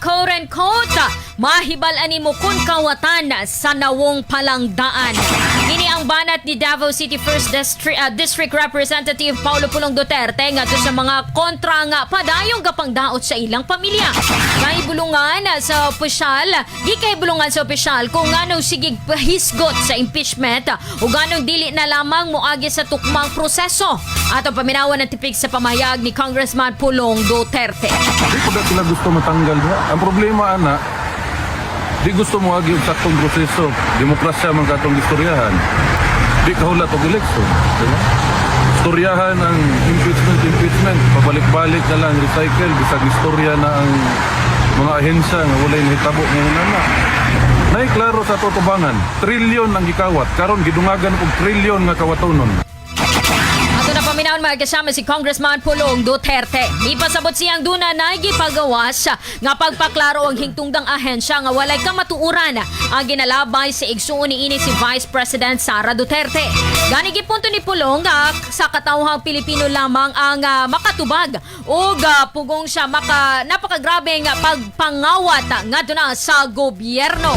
Quote and quote, "Mahibal-an nimo kung kawatan sa nawong palangdaan." Kini ang banat ni Davao City 1st District Representative Paulo Pulong Duterte ngadto sa mga kontra nga padayong gapangdaot sa ilang pamilya. Gikahibulungan sa opisyal kung nganong sigig hisgot sa impeachment o nganong dili na lamang moagi sa tukmang proseso. Ato paminawan ang tipik sa pamahayag ni Congressman Pulong Duterte. Di ko na sila gusto matanggal diha. Ang problema ana, di gusto mo agi og saktong proseso. Demokrasya man katong istoryahan. Di kahulat og eleksyon. Diba? Istoryahan ang impeachment, impeachment. Pabalik-balik na lang, recycle. Bisag istorya na ang mga ahensya nga walay nahitabo ngayon na. Nay klaro sa tutubangan, trilyon ang gikawat. Karon gidungagan og trilyon nga kawatonon. Ato na paminawon, mga kasama, si Congressman Pulong Duterte. Ipasabot siyang duna na gipagawas nga pagpaklaro ang hingtungdang ahensya nga walay kamatuuran ang ginalabay sa igsuon ni ini si Vice President Sara Duterte. Gani gipunto ni Pulong nga sa katawhang Pilipino lamang ang makatubag og pugong siya maka napakagrabeng pagpangawat ngadto na sa gobyerno.